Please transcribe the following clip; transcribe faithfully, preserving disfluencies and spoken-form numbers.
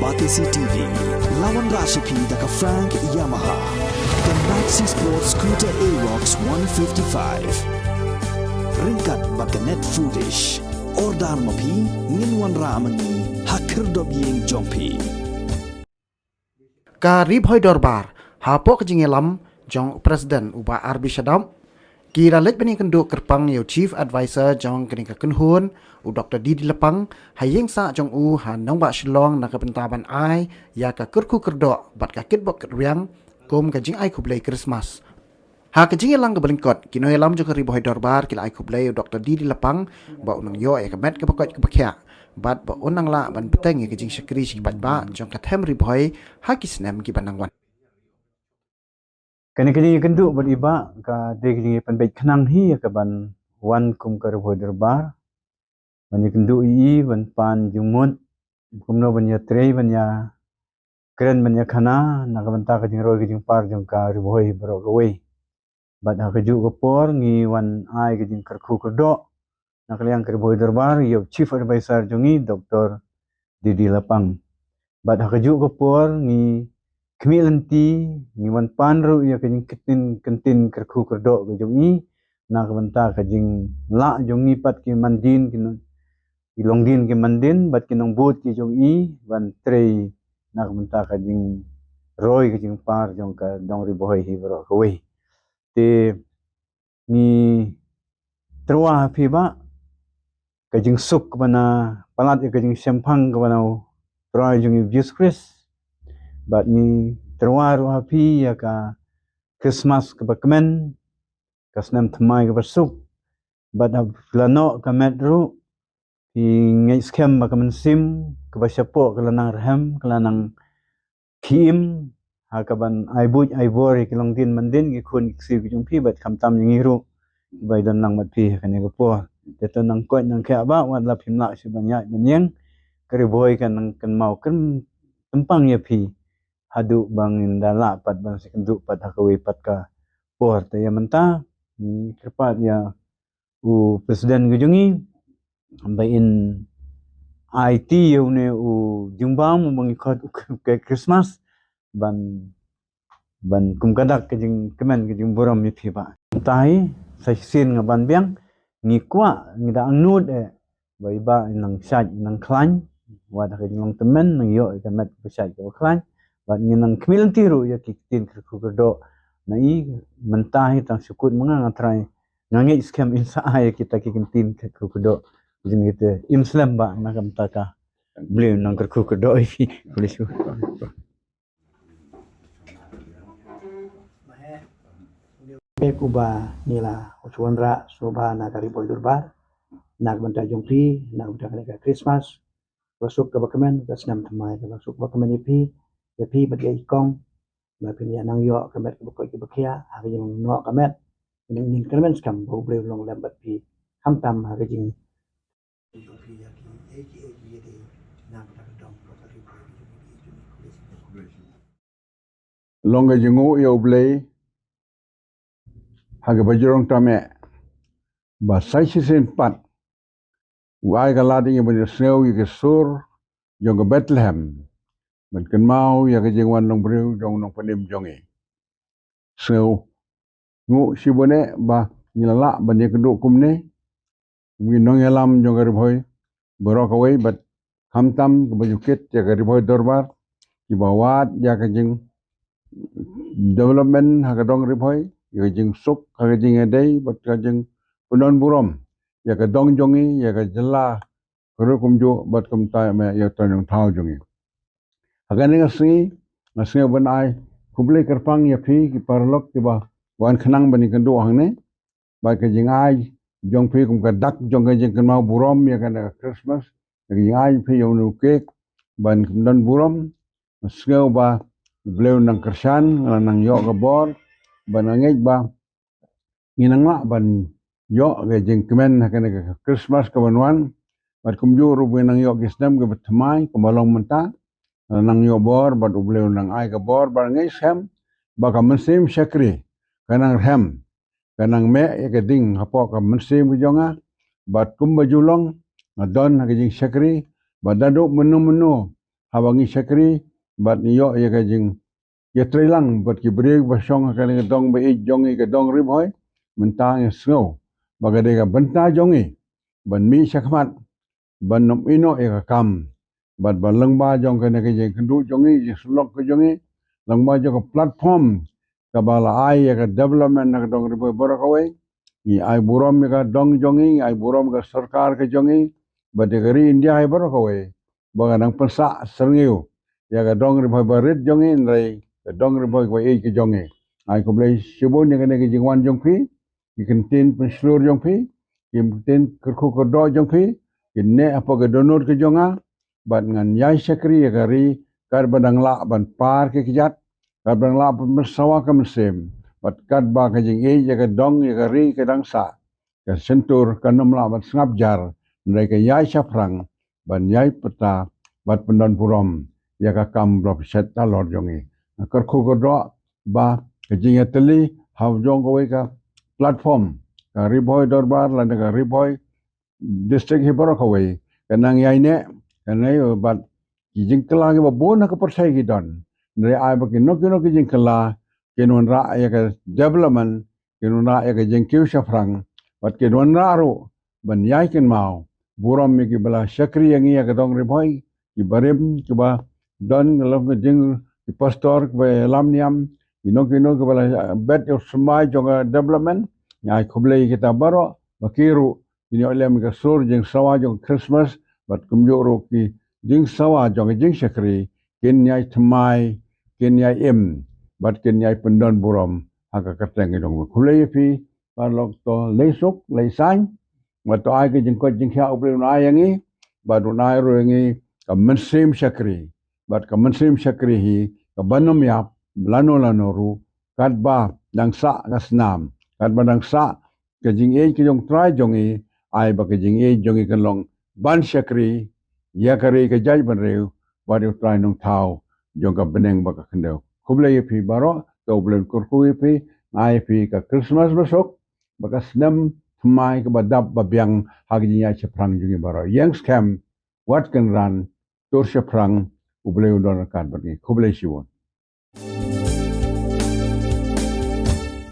Batesi T V, la wanrah sha phi da ka Frank Yamaha, ka Maxi Sport Scooter Aerox one fifty-five. Ryngkat bad ka Net Foodish. Order ma phi, ngin wanrah ma ngi ha khyrdop ïing jong phi. Ka Ri Bhoi Dorbar, hapoh ka jingïalam jong u President u Bah R B Shadap, ki la leit ban ïakynduh kyrpang ïa u Chief Advisor jong kane ka kynhun, u Doktor D D Lapang, ha ïing sah jong u ha nongbah Shillong na ka bynta ban ai ïa ka kyrkhu kyrdoh bad ka kitbok kitrwiang kum ka jingai khublei Christmas. Ha ka jingïalang kaba lyngkot, ki nongïalam jong ka Ri Bhoi Dorbar ki la ai khublei ïa u Doktor D D Lapang ba un nang ïoh ïa ka met kaba koit kaba khiah bad ba un nang lah ban bteng ïa ka jingshakri sha ki paidbah jong ka them Ri Bhoi ha ki snem kiba nang wan. Kane ka jingïakynduh bad i Bah ka dei ka jingïapynbeit khnang hi ïa ka ban wan kum ka Ri Bhoi Dorbar, ban ïakynduh ïa i, ban pan jingmut kumno ban ïatrei, ban ïakren, ban ïakhana na ka bynta ka jingroi ka jingpar jong ka Ri Bhoi baroh kawei. Bad ha kajuh ka por ngi wan ai ka jingkyrkhu kyrdoh na ka liang ka Ri Bhoi Dorbar ïa u Chief Advisor jong ngi, Doktor D D Lapang. Bad ha kajuh ka por ngi khmih lynti, ngi wan pan ruh ïa ka jingkyntin, kyntin kyrkhu kyrdoh ka jong i na ka bynta ka jinglah jong ngi pat ki mandien, ki nong, ki longdien ki mandien bad ki nongbud ki jong i ban trei na ka bynta ka jingroi ka jingpar jong ka dong Ri Bhoi hi baroh kawei. Te ngi tyrwa ha phi Bah ka jingsuk kaba na palat ïa ka jingshemphang kaba na u Trai jong ngi Jisu Khrist. Bad ngi tyrwa ruh ha phi ïa ka Christmas kaba kmen, ka snem thymmai kaba suk. Bad haba la noh ka met ruh, phi ngeit skhem ba ka mynsiem kaba shapoh ka la nang rhem, ka la nang khie im ha ka ban ai buit ai bor ïa ki longdien mandien, ki khun ki ksiew ki jong phi bad khamtam ïa ngi ruh kiba ïadon lang bad phi ha kane ka por. Te to nang koit nang khiah Bah, wat la phim lah shuh ban ïaid ban ïeng, ka Ri Bhoi kan nang kynmaw kyrpang ïa phi haduh ba ngin da lah pat ban sa ïakynduh pat ha kawei pat ka por. Te ïa mynta ngi kyrpad ïa u President ka jong ngi ba in aiti ïa une u jingbam uba ngi khot u Christmas ban, ban kum ka dak ka jingkmen ka jingburom ïa phi Bah. Mynta hi sa shisien nga ban biang, ngi kwah, ngi da angnud eh ba i Bah in nang shait, in nang khlaiñ, wat ha ka jinglong tymmen nang ïoh ïa ka met kaba shait kaba khlaiñ. Bad ngi nang khmih lynti ruh ïa ki ktien kyrkhu kyrdoh na i. Mynta hi tang shu kut ma nga, nga trai, nga ngeit skhem in sa ai ïa kita ki ktien kyrkhu kyrdoh. Jong kita, im slem Bah na ka bynta ka. Blei nang kyrkhu kyrdoh ïa phi. Khublei shibun. Pek uba ngi la u shu wanrah sngewbha na ka Ri Bhoi Dorbar na ka bynta jong phi, na ka bynta kane ka Christmas kaba suk kaba kmen, ka snem thymmai kaba suk kaba kmen ïa phi, ïa phi bad ïa i kong, ba phin ïa nang ïoh ka met kaba koit kaba khiah ha ka jingnoh ka met. Ngin kyrmen skhem ba U Blei u long lem bad phi khamtam ha ka jing Long ka jingnguh ïa U Blei ha kaba jrong tam eh ba sa shisien pat u ai ka lad ïa ngi ban ïohsngew ïa ka sur jong ka Bethlehem, ban kynmaw ïa ka jingwan long briew jong u Nongpynim jong ngi. Sngew nguh shibun eh ba ngi la lah ban ïakynduh kumne. Ngi nongïalam jong ka Ri Bhoi baroh kawei bad khamtam kaba ju kit ïa ka Ri Bhoi Dorbar, kiba wad ïa ka jing development ha ka dong Ri Bhoi, ïa ka jingsuk ha ka jingïadei bad ka jingpyndon burom ïa ka dong jong ngi, ïa ka jylla, ka rukom ju bad kumta ïa me ïa ka tnat thaw jong ngi. Ha kane ka sngi nga sngew ban ai khublei kyrpang ïa phi ki paralok kiba wan khnang ban ïakynduh hangne. Bad ka jingai jong phi kum ka dak jong ka jingkynmaw burom ïa kane ka Christmas, ka jingai phi ïa une u cake ban kyndon burom. Nga sngew ba U Blei un nang kyrshan, nga nang ïoh ka bor, bad nga ngeit ba ngi nang lah ban ïoh ka jingkmen ha kane ka Christmas kaban wan. Bad kumjuh ruh ba ngi nang ïoh ki snem kiba thymmai kumba long mynta. Nang ïoh bor bad U Blei un nang ai ka bor, bad nga ngeit skhem ba ka mynsiem shakri ka nang rhem, ka nang meh ïa ka ding hapoh ka mynsiem ka jong nga. Bad kumba ju long, nga don ha ka jingshakri, bad naduh mynno mynno haba ngi shakri bad ngi ïoh ïa ka jingïatreilang bad ki briew ba shong ha kane ka dong ba ïeit jong ngi, ka dong Ri Bhoi. Mynta ngi sngew ba ka dei ka bynta jong ngi ban mih shakhmat, ban nym ïehnoh ïa ka kam bad ba lyngba jong kane ka jingkynduh jong ngi, jingsyllok ka jong ngi, lyngba jong ka platform kaba la ai ïa ka development na ka dong Ri Bhoi baroh kawei. Ngi ai burom ïa ka dong jong ngi, ngi ai burom ïa ka sorkar ka jong ngi bad ïa ka ri India hi baroh kawei ba ka dang pynsah syrngiew ïa ka dong Ri Bhoi barit jong ngi, hynrei ka dong Ri Bhoi ba ïeit ka jong ngi. Ai khublei shibun ïa kane ka jingwan jong phi, ki kyntien pynshlur jong phi, ki kyntien kyrkhu kyrdoh jong phi ki neh hapoh ka dohnud ka jong nga. Bad ngan ïai shakri ïa ka ri katba dang lah ban par ki kjat, katba dang lah ban pynsawa ka mynsiem, bad katba ka jingïeit ïa ka dong ïa ka ri ka dang sah, ka shyntur kan nym lah ban sngap jar, hynrei ka ïai shaphrang ban ïai pyrta bad pyndon burom ïa ka kam ba la pynshet halor jong ngi. Nga kyrkhu kyrdoh ba ka jingïatylli ha jong kawei ka platform, ka Ri Bhoi Dorbar lane ka Ri Bhoi District hi baroh kawei ka nang ïaineh, ka nang ïa bad ki jingkylla kiba bun ha ka pyrthei ki don. Hynrei ai ba kino kino ki jingkylla kin wanrah ïa ka development, kin wanrah ïa ka jingkiew shaphrang, bad kin wanrah ruh ban ïai kynmaw burom ïa kiba la shakri ïa ngi ïa ka dong Ri Bhoi, ki barim, kiba don ka long ka jing, ki pastor, kiba lam niam, kino kino kiba la bet ïa u symbai jong ka development. Ngi ai khublei ïa kita baroh, ba ki ruh kin ïoh lem ïa ka sur jingsawa jong ka Christmas, bad kumjuh ruh ki jingsawa jong ka jingshakri kin ïai thymmai, kin ïai im, bad kin ïai pyndon burom ha ka kyrteng ka jong ngi. Khublei ïa phi paralok, to leit suk leit saiñ, bad to ai ka jingkoit jingkhiah U Blei un ai ïa ngi, bad un ai ruh ïa ngi ka mynsiem shakri, bad ka mynsiem shakri hi kaban nym ïap lano lano ruh, katba dang sah ka snam, katba dang sah ka jingïeit ka jong U Trai jong ngi. Ai ba ka jingïeit jong ngi kan long ban shakri ïa ka ri ka jaitbynriew bad ïa U Trai Nongthaw jong ka bneng bad ka khyndew. Khublei ïa phi baroh, to U Blei un kyrkhu ïa phi. Nga ai ïa phi ka Christmas basuk, bad ka snem thymmai kaba dap ba biang ha ka jingïaid shaphrang jong ngi baroh. Ïeng skhem, wat kynran, tur shaphrang, U Blei un don ryngkat bad ngi. Khublei shibun.